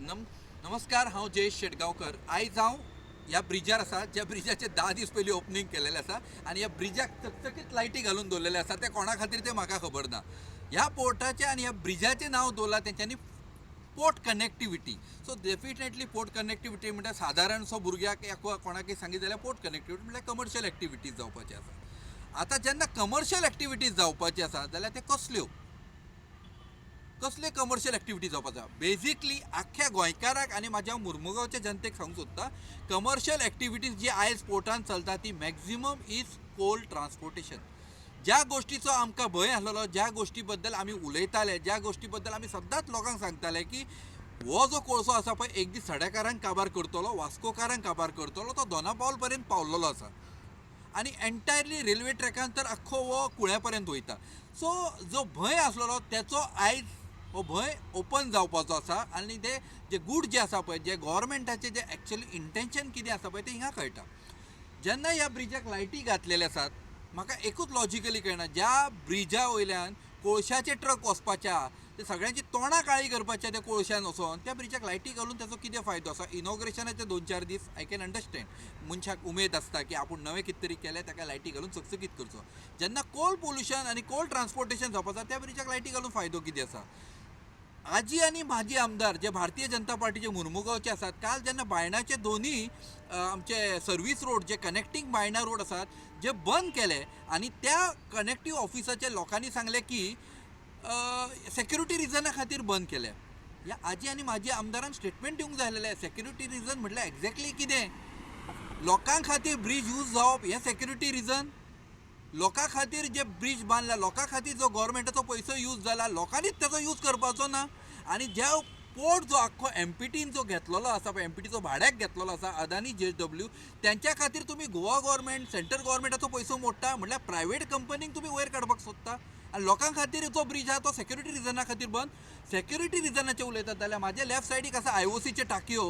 नमस्कार, हांव जयेश शेटगांवकर. आयज हांव ह्या ब्रिजार आसा, ज्या ब्रिजाचे 10 दीस पयलीं ओपनींग केलेलें आसा आनी ह्या ब्रिजाक चकचकीत लायटी घालून दवरलेले आसा. ते कोणा खातीर तें म्हाका खबर ना. ह्या पोर्टाचें आनी ह्या ब्रिजाचें नांव दवरलां तेंच्यांनी port connectivity. So definitely port connectivity म्हणल्यार सादारणसो भुरग्याक या कोणाकय सांगीत जाल्यार पोर्ट कनेक्टिविटी म्हणल्यार कमर्शियल एक्टिविटीज जावपाची आसा. आतां जेन्ना कमर्शियल एक्टिविटीज जावपाची आसा जाल्यार ते कसल्यो कसले कमर्शियल एक्टिविटी जावपाचो आसा? बेजिकली आख्ख्या गोंयकाराक आनी म्हाज्या मुर्मुगांवच्या जनतेक सांगूंक सोदता, कमर्शियल एक्टिविटीज जी आयज पोर्टान चलता ती मॅक्झिमम is Coal transportation. ज्या गोश्टीचो आमकां भंय आसलेलो, ज्या गोश्टी बद्दल आमी उलयताले, ज्या गोश्टी बद्दल आमी सदांच लोकांक सांगताले की हो जो कोळसो आसा पळय, एक दीस सड्याकारांक काबार करतलो, वास्कोकारांक काबार करतलो, तो दोना पावल पर्यंत पावलेलो आसा आनी एंटायरली रेल्वे ट्रॅकान तर आख्खो हो कुळ्या पर्यंत वयता. सो जो भंय आसलेलो तेचो आयज हो भंय ओपन जावपाचो आसा आनी ते जे गूड जे आसा पळय, जे गोवोरमेंटाचे जे एक्चुअली इंटेंशन कितें आसा पळय, तें हिंगा कळटा. जेन्ना ह्या ब्रिजाक लायटी घातलेले आसात, म्हाका एकूच लॉजिकली कळना, ज्या ब्रिजा वयल्यान कोळशाचे ट्रक वचपाचे आहा, ते सगळ्यांची तोंडां काळी करपाचे त्या कोळशान वचोन, त्या ब्रिजाक लायटी घालून ताचो कितें फायदो आसा? इनॉग्रेशनाचे 2-4 दीस I can understand, मनशाक उमेद आसता की आपूण नवें कितें तरी केलें, ताका लायटी घालून चकचकीत करचो. जेन्ना कोल पोल्युशन आनी कोल ट्रान्सपोर्टेशन जावपाचो आसा, त्या ब्रिजाक लायटी घालून फायदो कितें आसा? आजी आनी माजी आमदार जे भारतीय जनता पार्टीचे मुर्मुगांवचे आसात, काल जेन्ना बायणाचे दोनी आमचे सर्वीस रोड जे कनेक्टींग बायणा रोड आसात जे बंद केले आनी त्या कनेक्टीव ऑफिसाच्या लोकांनी सांगलें की सेक्युरिटी रिजना खातीर बंद केले, ह्या आजी आनी माजी आमदारान स्टेटमेंट दिवंक जाय आसलेलें, सेक्युरिटी रिजन म्हटल्यार एक्झॅक्टली कितें? लोकां खातीर ब्रीज यूज जावप हें सेक्युरिटी रिजन? लोकां खातीर जे ब्रीज बांदला, लोकां खातीर जो गोवोरमेंटाचो पयसो यूज जाला, लोकांनीच तेजो यूज करपाचो ना? आनी ज्या पोर्ट जो आख्खो एमपीटीन जो घेतलेलो आसा पळय, एमपीटीचो भाड्याक घेतलेलो आसा अदानी जेएसडब्ल्यू, त्यांच्या खातीर तुमी गोवा गोवोरमेंट, सेंट्रल गोवोरमेंटाचो पयसो मोडटा म्हटल्यार प्रायवेट कंपनीक तुमी वयर काडपाक सोदता आनी लोकां खातीर जो ब्रीज आहा तो सेक्युरिटी रिजना खातीर बंद. सेक्युरिटी रिजनाचें उलयतात जाल्यार म्हाज्या लेफ्ट सायडीक आसा आयओसीचे टाकयो.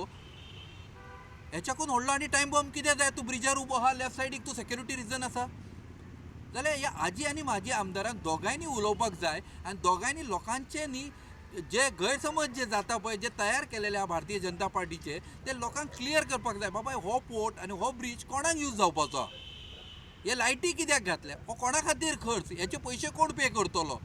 हेच्याकून व्हडलो आनी टायम बॉम्ब कितें जाय? तूं ब्रिजार उबो आहा लेफ्ट सायडीक, तूं सेक्युरिटी रिजन आसा जाल्यार ह्या आजी आनी माजी आमदारांक दोगांयनी उलोवपाक जाय आनी दोगांयनी लोकांचे न्ही जे गैरसमज जे जाता पळय, जे तयार केलेले आहा भारतीय जनता पार्टीचे, ते लोकांक क्लियर करपाक जाय. बाबा, हो पोर्ट आनी हो ब्रीज कोणाक यूज जावपाचो आहा? हे लायटी कित्याक घातल्या? हो कोणा खातीर खर्च? हेचे पयशे कोण पे करतलो?